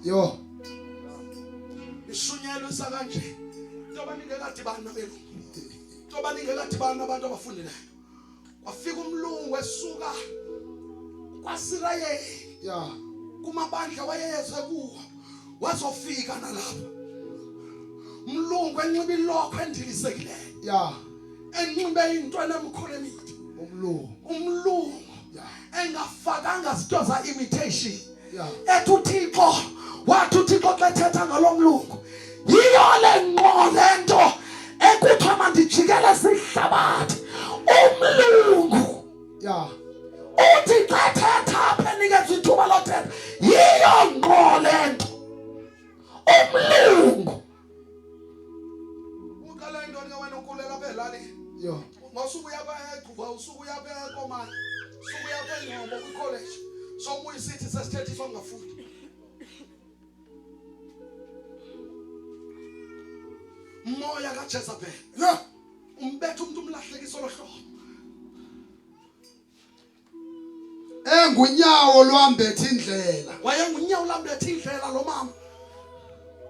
Yho. Ishunyelwe isakanje. Ntoba ningekadibani nabelungu. Ntoba ningekadibani nabantu abafundileyo. Kwafika umlungu esuka kwaSirayeli. Yeah. Kumabandla wayeyezwe kuwo. Wazofika nalapha. Umlungu enxiba ilokho endilisekileyo. Yeah. Enxibe into enemikhono emide. Umlungu. Umlungu. Yeah. Engafakanga zinto za imitation. Yeah. Ethi uThixo wathi uThixo xa ethetha ngalo mlungu yiyo le ngqo le nto ekuthiwa mandijikeleze ihlabathi umlungu Yeah. uthi xa ethetha apha enikeza ithuba lothetha yiyo ngqo le nto umlungu uqala intoni ke wena ukulela apha elalini Yho. ngosuku uya egcuba usuku uya ekomani usuku uya engcobo kwikholeji sobuya isithi sesithethiswa ungafundi moya kaJezebel Yho. umbetha umuntu umlahlekisa olohlobo Engunyawo lwambetha indlela. Wayengunyawo lambetha indlela lo mama.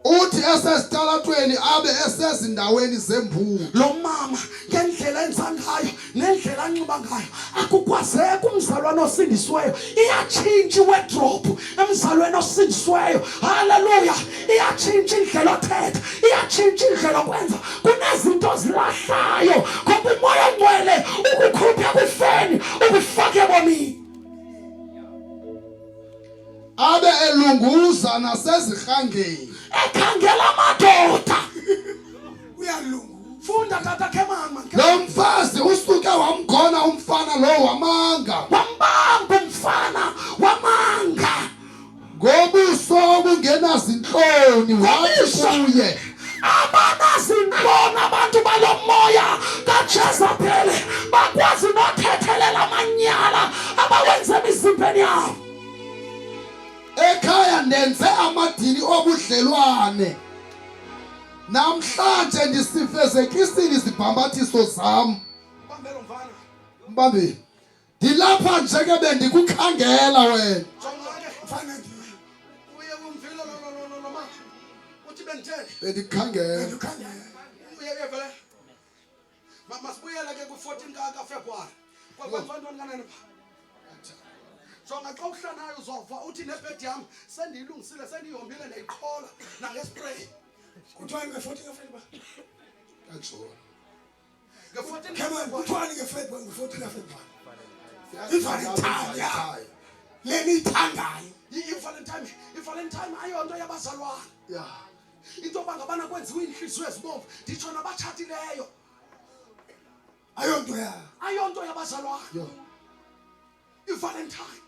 Uthi esesitalatweni abe esezindaweni zembulo. Lo mama ngendlela enza ngayo nendlela anxiba ngayo akukwazeka umzalwane osindisiweyo iyatshintsha iwedrophu emzalweni osindisiweyo haleluya iyatshintsha indlela othetha iyatshintsha indlela okwenza kunezinto ozilahlayo ngoba umoya ongcwele ukukhupha ekufeni ukufaka ebomini abe elunguza nasezirhangeni ekhangela amadoda uyalungu funda tata khe mama lo mfazi usuke wamgona umfana lo wamanga wambamba umfana wamanga ngobuso obungenazintloni wathi kuye abanazintloni abantu balo moya kajezabhele bakwazi nothethelela amanyala abawenza emizimbeni yabo ekhaya ndenze amadini obudlelwane namhlanje ndisifezekisile izibhambathiso zam mbambile ndilapha nje ke bendikukhangela wena bendikukhangela Masibuyele ke kwi-14 kaFebruwari. Kwakwenziwa ntoni kanene pha? Jonga xa uhlanayo uzova uthi nebhedi yam sendiyilungisile sendiyihombile ndayiqhola nangespray. Kuthiwani nge-14 kaFebruwari? Kajona. Nge-14 Come on, kuthiwani nge-February nge-14 kaFebruwari? I-Valentine, ya. Le niyithandayo. I-Valentine, i-Valentine ayonto yabazalwane. Yeah. Into yoba ngabana kwenziwa iintliziyo ezibomvu nditsho nabatshatileyo. Ayonto ya. Ayonto yabazalwane. Yo. I-Valentine.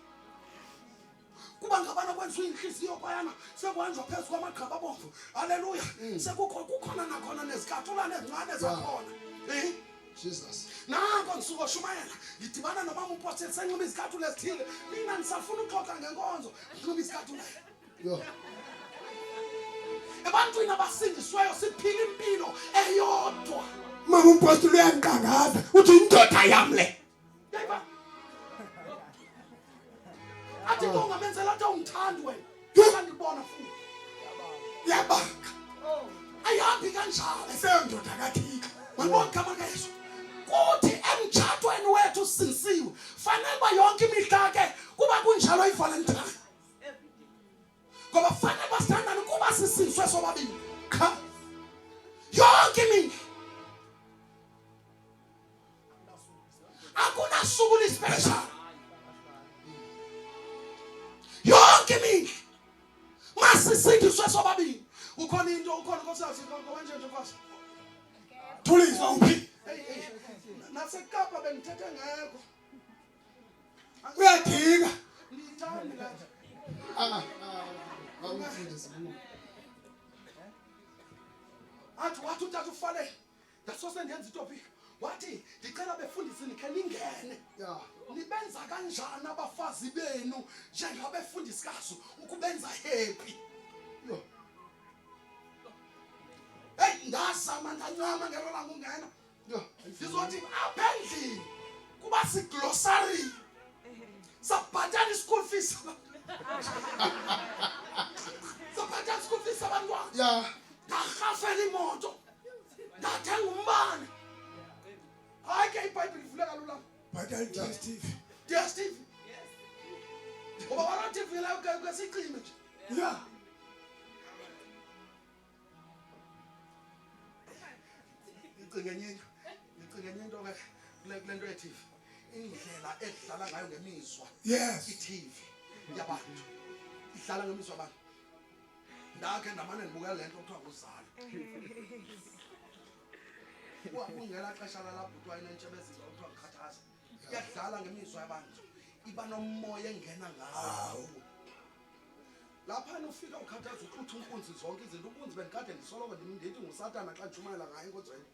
Kuba ngabana kwenziwa iintliziyo phayana sekuhanjwa phezu kwamagqaba abomvu. Haleluya. Sekukho kukhona nakhona nezikatulane ezincane zakhona. Eh? Jesus. Nanko ndisuka oshumayela ndidibana nomama umpostile senxiba izikathulo ezithile. Mina ndisafuna uxoxa ngenkonzo ndinxiba izikathulo. Yho. Ebantwini abasindisweyo siphila impilo eyodwa. Mama umpostile uyandiqangaza uthi indoda yam le. Yayiva? Athi into ungamenzela nto ungithandi wena. Andikubona futhi. Yabanga. Ayihambi kanjalo. Eseyondoda kaThixo. Malibonge igama likaYesu. Kuthi emtshatweni wethu sinsiwe. Fanele uba yonke imihla ke kuba kunjalo iValentine. Ngoba fanele basithandane kuba sisizwe sobabini. Qha. Yonke imihla. Akunasuku lispecial. Yonke imihla. Masisindiswe sobabini. Ukhona into ukhona nkosikazi ngoba nje nje mfazi. Thuliswa uphi? Hey hey. NaseKapa bengithethe ngekho. Uyadinga. Ngiyithandi la. Ah. Bamfundisi. Athi wathi utata ufale. Ndasose ndenza itopic. Wathi ndicela befundisi nikhe ningene. Yeah. Nibenza kanjani abafazi benu njengabefundisikazi ukubenza happy? Yho. Hey ndazama ndancama ngelo langa ungena. Yho. Ndizothi apha endlini kuba siglosary. Sabhatala i-school fees. Ya. Ndarhafela imoto. Ndathenga umbane. Hayi ke iBhayibhile ivuleka lula. Bhatala i-DSTV. DSTV. Ngoba wala TV leyo ke ke sicime nje. Ya. Ngicinge enye into. Ngicinge enye into ke kule kule nto ye-TV. Indlela edlala ngayo ngemizwa. Yes. I-TV yabantu. Idlala ngemizwa yabantu. Ndakhe ndamane ndibukela le nto kuthiwa nguzalo. Kungela xesha lalaa bhuti wayenentshebezilo kuthiwa ngukhathaza. Iyadlala ngemizwa yabantu. Iba nomoya engena ngawo. Laphana ufika ukhathaza uxutha unkunzi zonke izinto. Unkunzi bendikade ndisoloko ndithi ngusatana xa ndishumayela ngaye enkonzweni.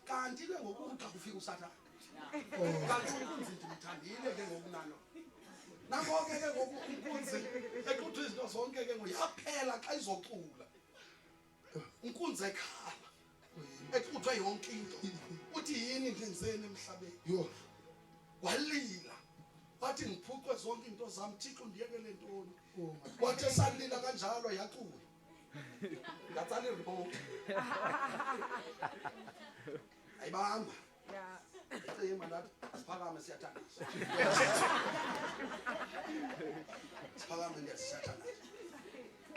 Kanti ke ngoku xa kufika usatana. Kanti unkunzi ndimthandile ke ngoku nalo. Nanko ke ke ngoku unkunzi exutha izinto zonke ke ngoku yaphela xa izocula. Unkunzi ekhala. Exuthwe yonke into. Uthi yini ndenzeni emhlabeni? Yho. Walila. Wathi ngiphucwe zonke into zam, Thixo ndiyekele ntoni? Wathi esalila kanjalo yacula. Ndatsala iremote. Ayibamba. Cima ndathi siphakame siyathandaza. Siphakame ndiya siyathandaza.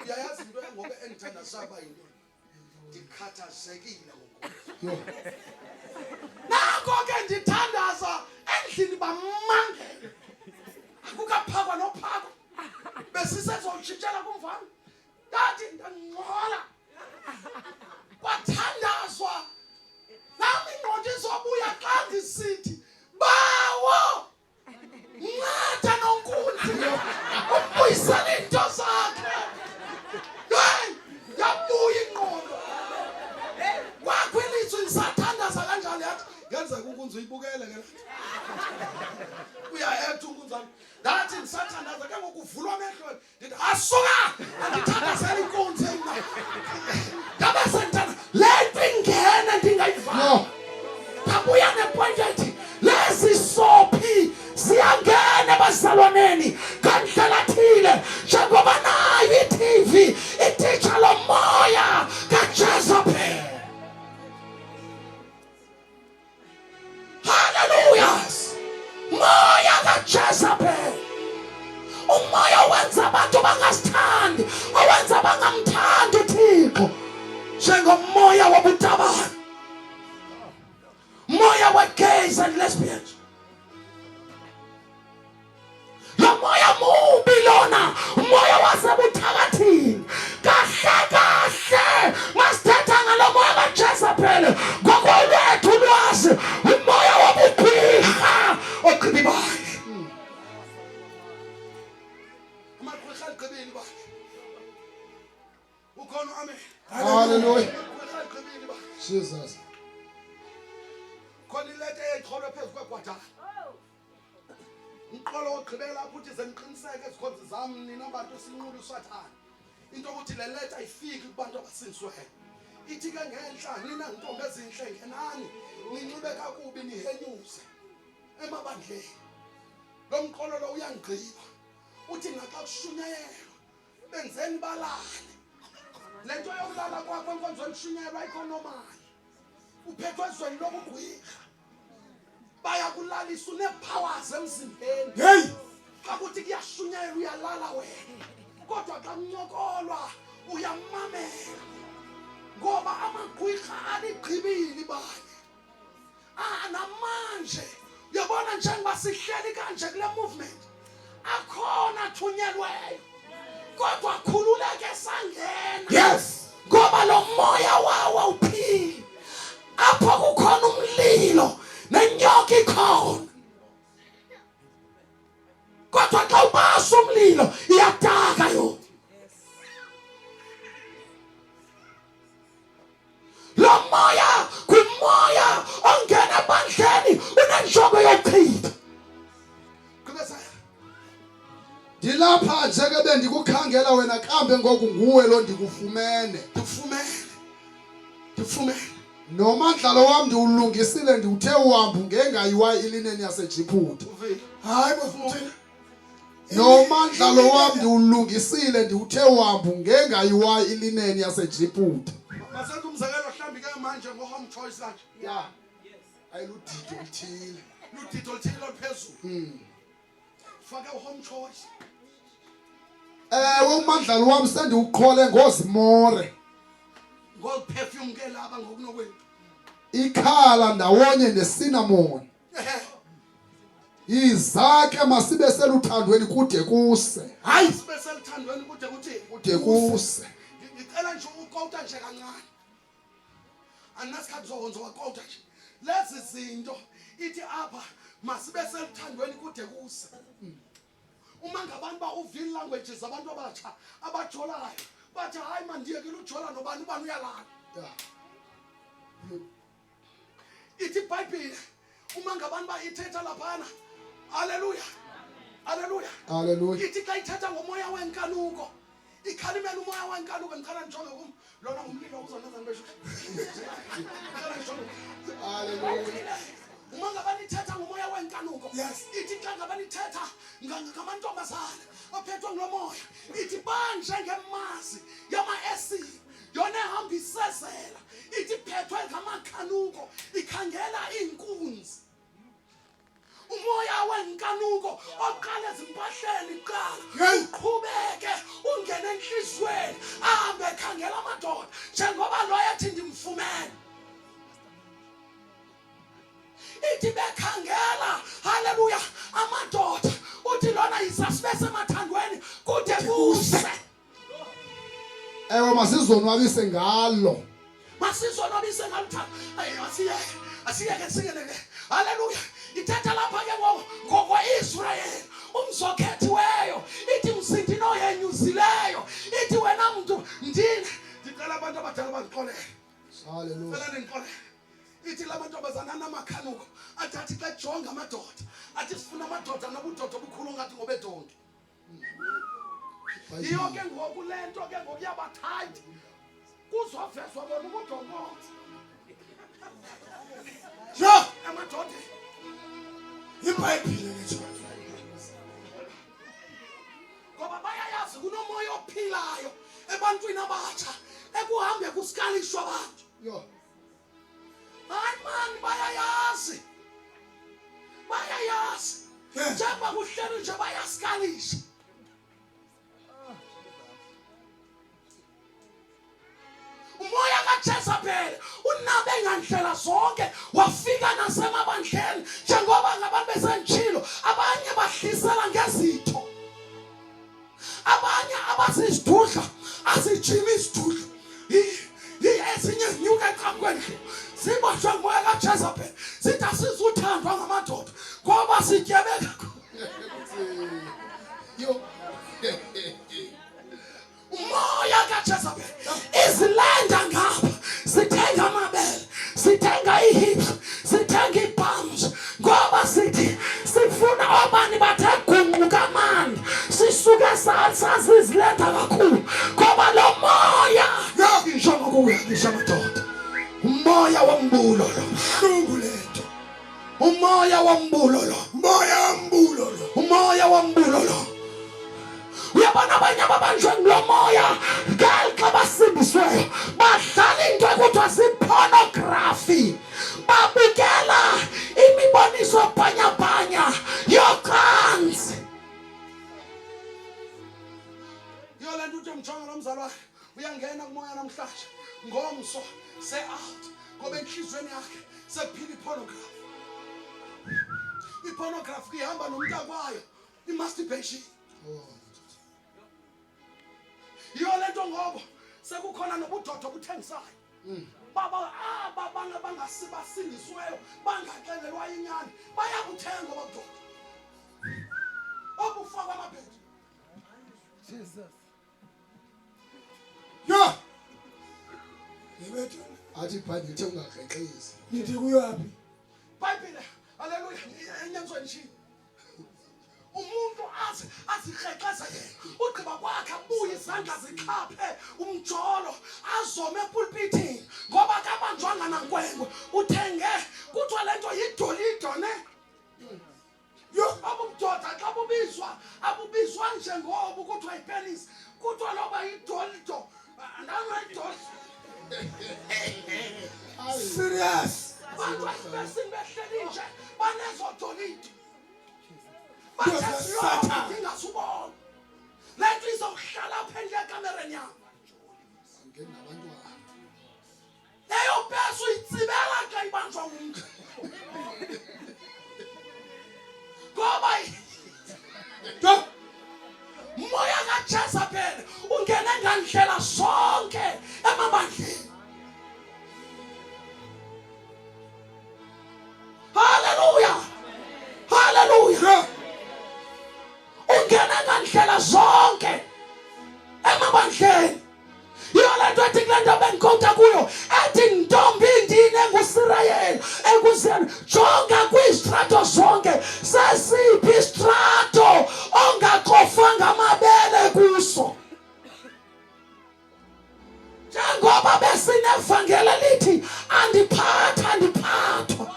Uyayazi into engoku endithandaza uba yintoni? Ndikhathazekile ngoku. Nako ke ndithandaza endlini bamangele. Akukaphakwa nophakwa. Besisezotshintshela kumfana. Ndathi ndangxola. Kwathandazwa. Nami ingqondo izobuya xa ndisithi bawo nceda nonkunzi umbuyisele iinto zakhe. Hey, yabuya ingqondo. Kwakho ilizwi ndisathandaza kanjalo yathi ngenzeka unkunzi uyibukele ke lathi. Uya-act unkunzi ndathi ndisathandaza ke ngoku uvulwa amehlo ndithi asuka andithandazela inkunzi mna ndabe sendithanda le nto ingena ndingayivanga ndabuya nepoint ethi lezi sophi ziyangena ebazalwaneni ngandlela thile njengoba nayo i-tv ititsha lo moya kajezebhel Haleluya! Moya kaJezebel. Umoya owenza abantu bangasithandi, owenza bangamthandi uThixo. Njengomoya wobutabane. Moya we-gays and lesbians. Lo moya mubi lona, umoya wasebuthakathini. Kahle kahle masithetha ngalo moya kaJezebel ngokolwethu ulwazi, umoya wobugqirha ogqiba ibandla. Amagqirha aligqibile ibandla. Ukhona amen. Hallelujah. Amagqirha aligqibile ibandla. Jesus. Khona ileta eyayicholwe phezu kwegwadala. Umqolo wokugqibela apho uthi ze niqiniseke ezikhonzi zam nina bantu sinqula uSathane. Into yokuthi le leta ayifiki kubantu abasindisiweyo. Ithi ke ngenhla nina ntombi ezinhle ngenani ninxibe kakubi nihenyuze emabandleni. Lo mqolo lo uyangigqiba. Uthi naxa kushunyayelwa benzeni balale. Le nto yokulala kwakho enkonzweni kushunyayelwa ayikho normal. Uphethwe ezweni lobugwirha. Bayakulalisa unee-powers emzimbeni. Hey! Xa kuthi kuyashunyayelwa uyalala wena. Kodwa xa kuncokolwa uyamamela. Ngoba amagqwirha aligqibile ibali. Ah, namanje uyabona njengoba sihleli kanje kule movement akhona athunyelweyo kodwa khululeke sangena. Yes. Ngoba lo moya wawo awuphili. Apho kukhona umlilo nenyoka ikhona. Kodwa xa ubasa umlilo iyataka yona. Lo moya ngumoya ongena ebandleni unenjongo yokuchitha. Qhubeka. Ndilapha nje ke bendikukhangela wena kambe ngoku nguwe lo ndikufumene. Ndikufumene. Ndikufumene. Nomandlalo wam ndiwulungisile ndiwuthe uhambu ngengayiwa ilineni yaseJiphutha. Uvile. Hayi bo futhi. Nomandlalo wam ndiwulungisile ndiwuthe wambu ngengayiwayo ilineni yaseJiputa. Masenze umzekelo mhlawumbi ke manje ngo-home choice kanje. Ya. Ayiludidi oluthile. Ludidi oluthile oluphezulu. Fake u-home choice. Ewe umandlalo wam sendiwuqhole ngozimore. Ngoperfume ke laba ngokunokwethu. Ikhala ndawonye nesinamoni. Yiza ke masibe seluthandweni kude kuse. Hayi sibe seluthandweni kude kuthi kude kuse. Ngicela nje ukota nje kancane. Andinasikhathi sokwenza wakota nje. Lezi zinto ithi apha masibe seluthandweni kude kuse. Uma ngabantu ba uvil languages abantu abatsha abajolayo bathi hayi mandiyekile ujola nobani ubani uyalala. Yeah. Ithi iBhayibhile uma ngabantu ba ithetha laphana. Haleluya. Haleluya. Haleluya. Ithi xa ithetha ngomoya wenkanuko ikhalimela umoya wenkanuko ndicela ndijonge kum lona ngumlilo uzonenza ndibesho. Ndicela ndijonge. Haleluya. Uma ngabani ithetha ngomoya wenkanuko. Yes. Ithi xa ngabani ithetha ngamantombazana aphethwe ngulo moya ithi banjengemazi yama-esile yona ehamba isezela ithi phethwe ngamakhanuko ikhangela iinkunzi umoya wenkanuko oqala ezimpahleni kuqala uqhubeke ungene enhliziyweni ahambe ekhangela amadoda njengoba lo ethi ndimfumene ithi bekhangela haleluya amadoda uthi lona yisasibe semathandweni kude kuse Ewe masizonwabise ngalo. Masizonwabise ngalo thando. Ayi asiyeke. Asiyeke singene ke. Haleluya. Ithetha lapha ke ngoku ngokwaIsrayeli umzokhethiweyo ithi msindi noyenyuzileyo ithi wena mntu ndini ndicela abantu abadala bandixolele. Haleluya. Cela nindixolele. Ithi la mantombazana anamakhanuko athi athi xa jonga amadoda athi sifuna amadoda nobudoda obukhulu ngathi ngobedonki. Yiyo ke ngoku le nto ke ngoku iyabathayithi kuzovezwa bona ubudonkontsi Yho! emadodeni Ibhayibhile letsho. ngoba bayayazi kunomoya ophilayo ebantwini abatsha ekuhambe kusikalishwa abantu Yho. Hayi mani bayayazi. Bayayazi. Njengoba kuhleli nje bayasikalisha. Umoya kaJezebel unabe ngandlela zonke wafika nasemabandleni njengoba ngabantu besentshilo abanye bahlisela ngezitho abanye abazizidudla azijimi izidudla ezinye zinyuka ecamkwendlu ziboshwe ngumoya kajezebhele zithi asizuthandwa ngamadoda ngoba sityebe kakhulu umoya kaJezebel izilanda ngapha sithenga amabele sithenga ihips sithenga iibhams ngoba sithi sifuna obani bathe gunqu kamandi sisuke saziziletha kakhulu ngoba lo moya ngisho ngokuya amadoda umoya wombulo lo Buhlungu lento. umoya wombulo lo Moya wombulo lo. umoya wombulo lo uyabona abanye ababanjwe ngulo moya ngeli xa basindisweyo badlala into ekuthiwa zipornography babukela imiboniso bhanyabhanya yocansi yiyo le nto uthi mjonge lo mzalwane uyangena kumoya namhlanje ngomso se-out ngoba entliziyweni yakhe sekuphila ipornography ipornography ihamba nomntakwayo i-masturbation yiyo le nto ngoba sekukhona nobudoda obuthengisayo baba aba bangasibasindisiweyo bangaxelelwa inyani bayabuthenga obabudoda obufakwa amabhedi Jesus. Yho! Yebethuna. Athi iBhayibhile ithe ungakrexezi. Nithi kuyaphi? Bhayibhile, haleluya, enyanisweni nje. Umuntu aze azikrexeze yena. Ugqiba kwakhe abuye izandla zixhaphe umjolo azome epulpithini ngoba akabanjwanga nankwenkwe. Uthenge kuthiwa le nto yidolido ne. Yho! Obu budoda xa bubizwa abubizwa njengobu kuthiwa yipenisi, kuthiwa loba yidoldo. Andanga idoldo. Serious. Abantu esibesini behleli nje banezodolito. Bathe Satan. ndingasubona. Le nto izawuhlala apha endle ekamereni yam. Angeni nabantwana. Leyo pesi uyitsibela xa ibanjwa ngumntu. Ngoba Yho. moya kaJezebel ungene ngandlela zonke emabandleni. Haleluya! Haleluya! Ungene ngandlela zonke emabandleni. Yiyo le nto ethi kule nto bendikowuta kuyo ethi ntombi ndini enguSirayeli ekuzeni jonga kwizitrato zonke sesiphi isitrato ongakofanga amabele kuso njengoba besinevangeli elithi andiphatha andiphathwa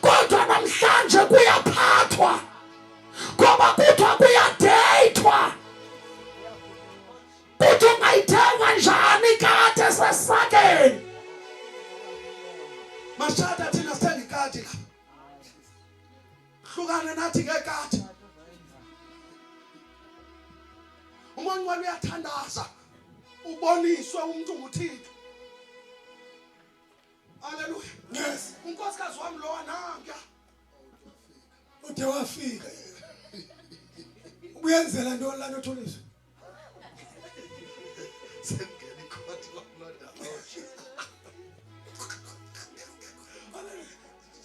kodwa namhlanje kuyaphathwa ngoba kuthiwa kuyadeyithwa kuthi ungayithenga njani ikati esesakeni mashada thina sithenga ikati la hlukane nathi ngekati umonqwelo uyathandaza uboniswe umuntu nguThixo. Haleluya. Yes. Unkosikazi wami lowa nankuya. Ude wafika. Ubuyenzela ntoni laa nto Thuliswa? Sengena ikhoti loo ndawo.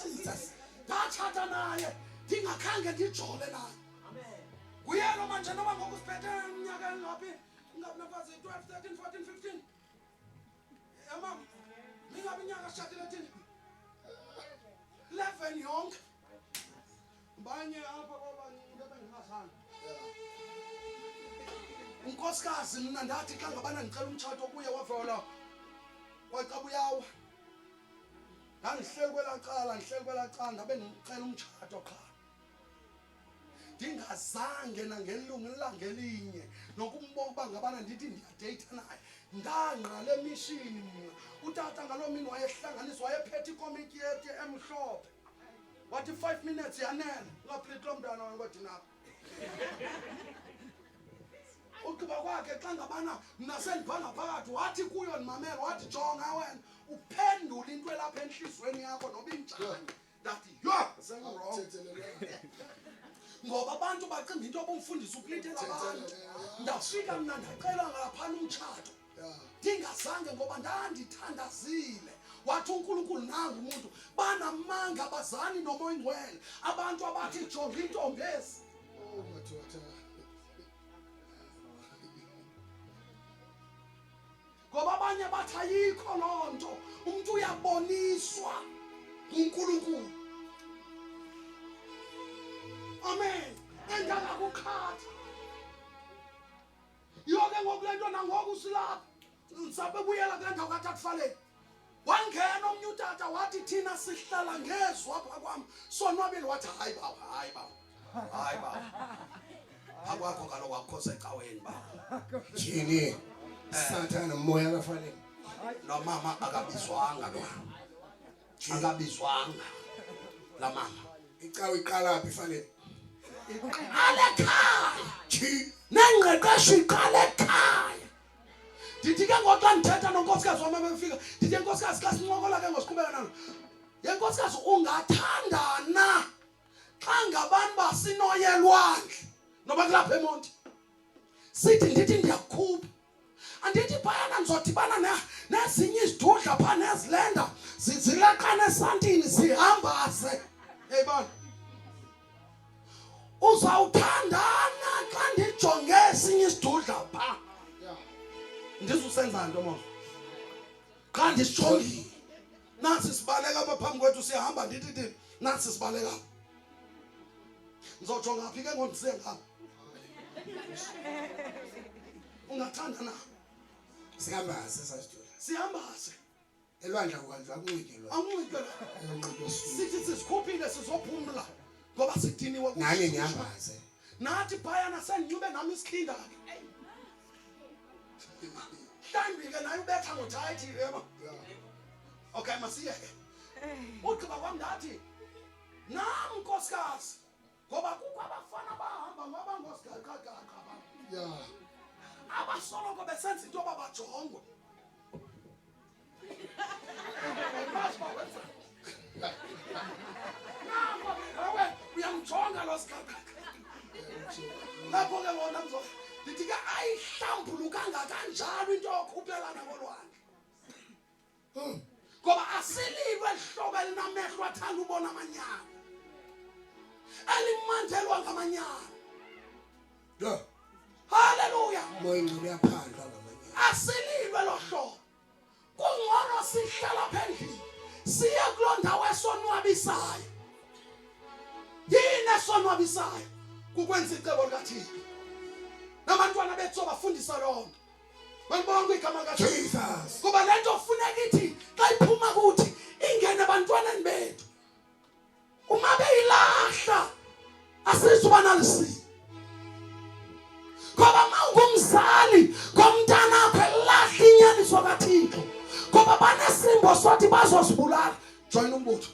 Jesus. Ndatshata naye ndingakhange ndijole naye. Nguye lo manje noba ngoku siphethe iminyaka engaphi? Ingabi nafazi 12, 13, 14, 15. Yamama, mingabi inyanga sishatile thina? 11 yonke. Banye apha kwabancinci bebengingazange. Unkosikazi mna ndathi xa ngabana ndicela umtshato kuye wavela wacaba uyawa. Ndandihleli kwelaa cala, ndihleli kwelaa cala ndabe ndicela umtshato qha. Ndingazange nangelungu ilanga elinye nokumbona uba ngabana ndithi ndiyadeyitha naye. Ndangqala emishini mna. Utata ngaloo mini wayehlanganisa, wayephethe ikomityi yeti emhlophe. Wathi 5 minutes yanele, ungapliti loo mntana wena kodinapha. Ugqiba kwakhe xa ngabana mna sendipha ngaphakathi wathi kuyo ndimamele, wathi jonga wena uphendule into elapha entliziyweni yakho noba injani. Ndathi yho sengiwrong. Ngoba abantu bacinga into yoba umfundisi uplitela abantu. Ndafika mna ndacela ngaphana umtshato. Ndingazange ngoba ndandithandazile. Wathi uNkulunkulu nangu umuntu banamanga abazani nomoya oyingcwele. Abantu abathi jonga intombi ezi. Oh madoda. Ngoba abanye bathi ayikho loo nto, umntu uyaboniswa nguNkulunkulu. Amen. Endakakuqhatha. Yiyo ke ngoku le nto nangoku silapha. Ndisabebuyela kule ndawo kaTatufaleni. Wangena omnye utata wathi thina sihlala ngezwi apha kwam sonwabile. Wathi hayi bawo, hayi bawo, hayi bawo, phaa kwakho kaloku akukho secaweni bawo. Tyhini, Sathana moya kaFaleni. Lo mama akabizwanga lo, akabizwanga la mama. Icawe iqala phi Faleni? Iqala ekhaya. Tyhini. Nengqeqesho iqala ekhaya. Ndithi ke ngoku xa ndithetha nonkosikazi wam ebefika, ndithi nkosikazi xa sincokola ke ngosiqhubeka nalo. Ye nkosikazi ungathandana xa ngabantu basinoye elwandle noba kulapha eMonti. Sithi ndithi ndiyakukhupha. Andithi phayana ndizodibana nezinye izidudla phaa nezilenda zileqana esantini zihamba ze. Yayibona? Uzawuthandana xa ndijonge esinye isidudla pha. Ndizusenza nto mos. Xa ndisijongile. Nasi sibaleka apha phambi kwethu siyahamba ndithi ndithi nasi sibaleka. Ndizojonga phi ke ngoku ndisiye ngapha. Ungathanda na? Sihamba se sasidudla. Sihamba se. Elwandle akuhanjwa akunxityelwa. Akunxityelwa. Sithi sizikhuphile sizophumla. Ngoba sidiniwe Nani nihambaze. Nathi phayana sendinxibe nam isikhinda ke. Mhlawumbi ke naye ubetha ngothayithi yebo. Okay, masiyeke. Ugqiba kwam ndathi nam nkosikazi ngoba kukho abafana bahamba ngoba ngosigaqagaqa ba. Yeah. Abasoloko besenza into yoba bajongwe. Uyamjonga lo sigaqaqa. Lapho ke wona mzo ndithi ke ayihlambulukanga kanjalo into yokhuphelana kolwandle. Ngoba asililwe hlobo elinamehlo athanda ubona amanyala. Elimandelwa ngamanyala. Yeah. Haleluya. Moya ingcwele uyaphandlwa ngamanyala. Asililwe lo hlobo. Kungcono sihlala apha endlini siye kuloo ndawo esonwabisayo. Yini esonwabisayo? Kukwenza icebo likaThixo. Nabantwana bethu sobafundisa loo nto. Malibongwe igama likaJesus. Kuba le nto funeka ithi xa iphuma kuthi ingene ebantwaneni bethu. Uma beyilahla asizuba nalisiko. Ngoba uma ungumzali komntanakho elahla inyaniso kaThixo ngoba banesimbo sothi bazozibulala. Join umbutho.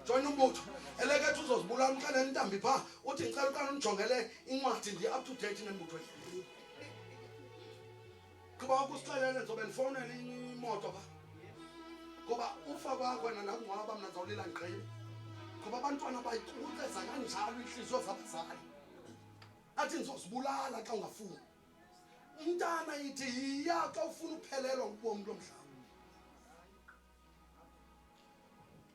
Join umbutho. Elekethe uzozibulala umxelele intambi pha uthi ngicela uqala undijongele incwadi ndi up to date nembuthweni. Kuba ukusixelele ndizobe ndifowunele imoto pha. Ngoba ufa kwakho wena ndakungcwaba mna ndizawulila ndigqibe. Ngoba abantwana bayikuceza kanjalo iintliziyo zabazali. Athi ndizozibulala xa ungafuni. Umntana ithi yiya xa ufuna uphelelwa ngubomi kulo mhlaba.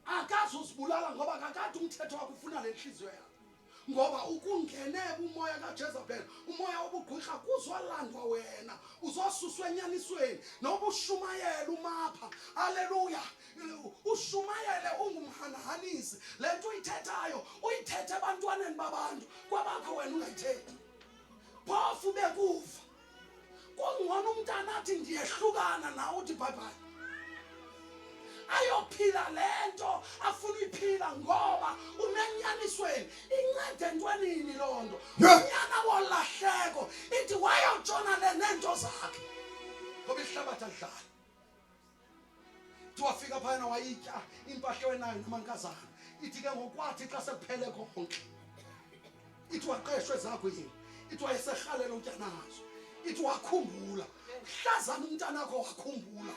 Akazuzibulala ngoba kakade umthetho wakhe ufuna le ntliziyo yakhe. Ngoba ukungene umoya kaJezebel, umoya wobugqwirha kuzolandwa wena, uzosuswa enyanisweni noba ushumayela umapha. Haleluya. Ushumayele ungumhanahanisi. Le nto uyithethayo uyithethe ebantwaneni babantu, kwabakho wena ungayithethi. Phofu bekuva. Kungcono umntana athi ndiyehlukana nawe uthi bye bye. Ayophila le nto afuna uyiphila ngoba umenyanisweni incede entwenini loo nto. Unyana wolahleko ithi wayotshona le neento zakhe ngoba ihlabathi alidlali. Ithi wafika phayana wayitya impahla wenayo namankazana. Ithi ke ngokwathi xa sekuphele konke ithi waqeshwa ezagwini ithi wayeserhalela utya nazo ithi wakhumbula mhlazana umntanakho wakhumbula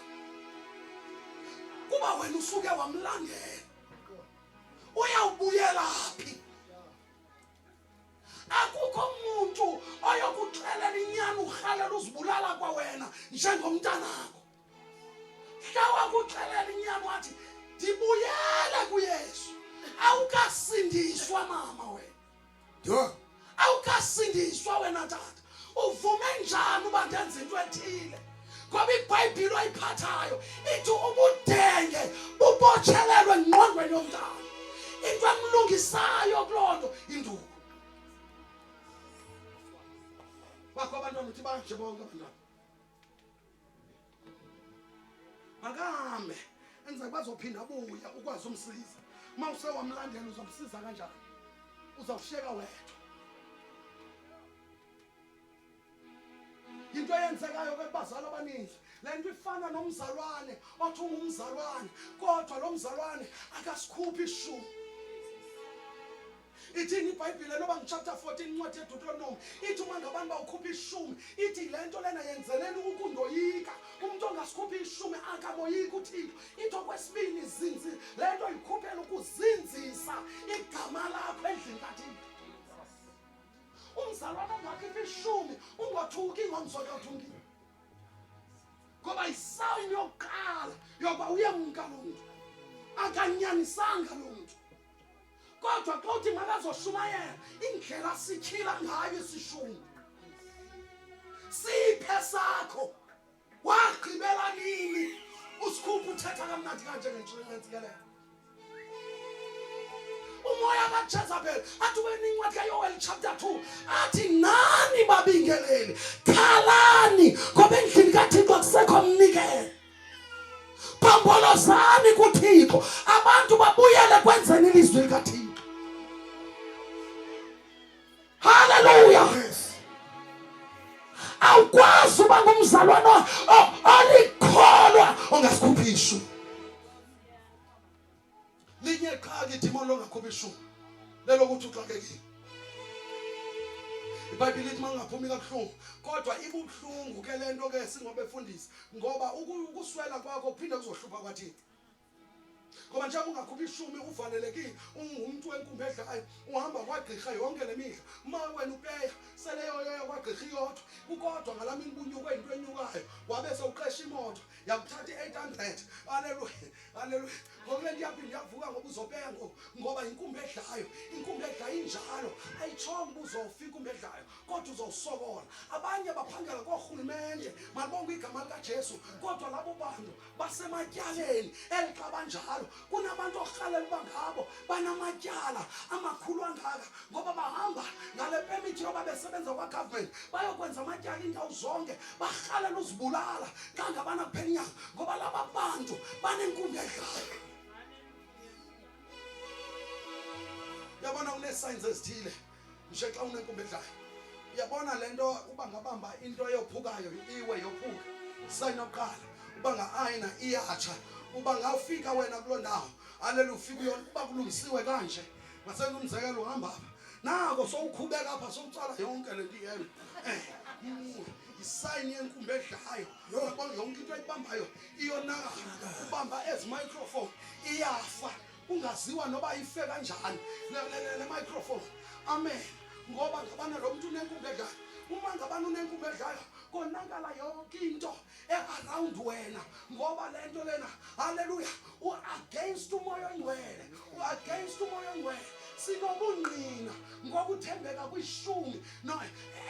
kuba wena usuke wamlandela uyawubuyela phi akukho muntu oyokuxelela inyani urhalela uzibulala kwawena njengomntanakho mhla wakuxelela inyani wathi ndibuyele kuYesu awukasindiswa mama wena Yho. Awukasindiswa wena tata. Uvume njani uba ndenze into ethile? Ngoba iBhayibhile oyiphathayo ithi ubudenge bubotshelelwe engqondweni yomntana. Into emlungisayo kuloo nto induku. Bakho abantwana uthi banje bonke abantwana. Makahambe enza bazophinda abuya ukwazi umsiza. Uma usewamlandela uzomsiza kanjani? Uzawushiyeka wedwa. Into eyenzekayo ke kubazali abaninzi le nto ifana nomzalwane othi ungumzalwane kodwa lo mzalwane akasikhuphi ishumi. Ithini iBhayibhile noba nguchapter 14 incwadi yeDeuteronomy ithi uma ngabantu bawukhupha ishumi ithi le nto lena yenzeleni ukundoyika umntu ongasikhuphi ishumi akamoyiki uThixo ithi okwesibini zinzi le nto yikhuphela ukuzinzisa igama lakho endlini kaThixo umzalwane ongakhipha ishumi ungothuki ngomso ke uthukile ngoba yisayini yokuqala yokuba uyemka lo mntu akanyanisanga lo mntu kodwa xa uthi makazoshumayela indlela sityhila ngayo isishumi siphe sakho wagqibela nini usikhupha uthetha kamnandi kanje ngentsikelelo umoya kaJezebel athi wena incwadi kaYoweli chapter 2 athi nani babingeleli khalani ngoba endlini kaThixo akusekho mnikelo. Bhambolozani kuThixo abantu babuyele. Awukwazi uba ngumzalwana olikholwa ongasikhuphi ishumi. Linye qha ke idimoni longakhuphi ishumi, lelokuthi uxakekile. IBhayibhile ithi mangaphumi kabuhlungu, kodwa ibuhlungu ke le nto ke singobefundisi, ngoba ukuswela kwakho kuphinde kuzohlupha kwaThixo. Ngoba njengoba ungakhuphi ishumi uvalelekile, ungumntu wenkumbi edlayo, uhamba kwagqirha yonke le mihla. Ma wena upeya sele yoyoya kwagqirha iyodwa, kukodwa ngalaa mini bunyukwe yinto enyukayo, wabe sewuqesha imoto yakuthatha i-800. Aleluya, aleluya. Ngoku le nto iyaphinda iyavuka ngoba uzopeya ngoku, ngoba yinkumbi edlayo. Inkumbi edlayo injalo, ayitshongo uba uzofa inkumbi edlayo, kodwa uzowusokola. Abanye baphangela koorhulumente, malibongwe igama likaJesu, kodwa labo bantu basematyaleni. Eli xa banjalo kunabantu orhalela uba ngabo banamatyala amakhulu angaka, ngoba bahamba ngale pemithi yoba besebenza kwagovernment, bayokwenza amatyala iindawo zonke, barhalela uzibulala xa ngabana kuphela inyanga, ngoba laba bantu banenkumbi edlayo. Uyabona, unee-signs ezithile nje xa unenkumbi edlayo. Uyabona le nto uba ngabamba into eyophukayo iwe yophuka, sign yokuqala. Uba nga-ayina iyatsha, uba ngawufika wena kuloo ndawo, alele ufika uyona uba kulungisiwe kanje. Masenze umzekelo, uhamba apha nako sowukhubeka apha, sowutsala yonke le nto iyena, yisayini yenkumbi edlayo. Uyabona, yonke into ayibambayo iyonakala. Ubamba ezi microphone iyafa, kungaziwa noba ife kanjani le microphone. Amen. Ngoba ngabana lo mntu unenkumbi edlayo. Uma ngabana unenkumbi edlayo, konakala yonke into e-around wena, ngoba le nto lena, haleluya, u-against umoya oyingcwele, u-against umoya oyingcwele. Sinobungqina ngokuthembeka kwishumi no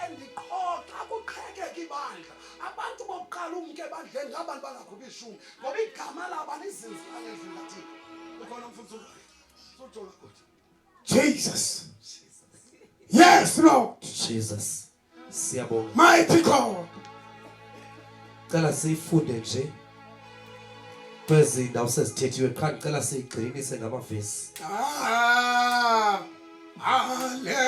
and qho xa kuqhekeka ibandla, abantu bokuqala umke ebandleni ngabantu bangakhuphi ishumi, ngoba igama labo alizinzanga endlini kaThixo. Ukhona mfundisi usujola kuthi. Jesus. Yes, Lord. Jesus. Siyabonga. Mighty God. Cela siyifunde nje kwezi ndawo sezithethiwe, qha ndicela siyigxininise ngamavesi. Ah, hallelujah.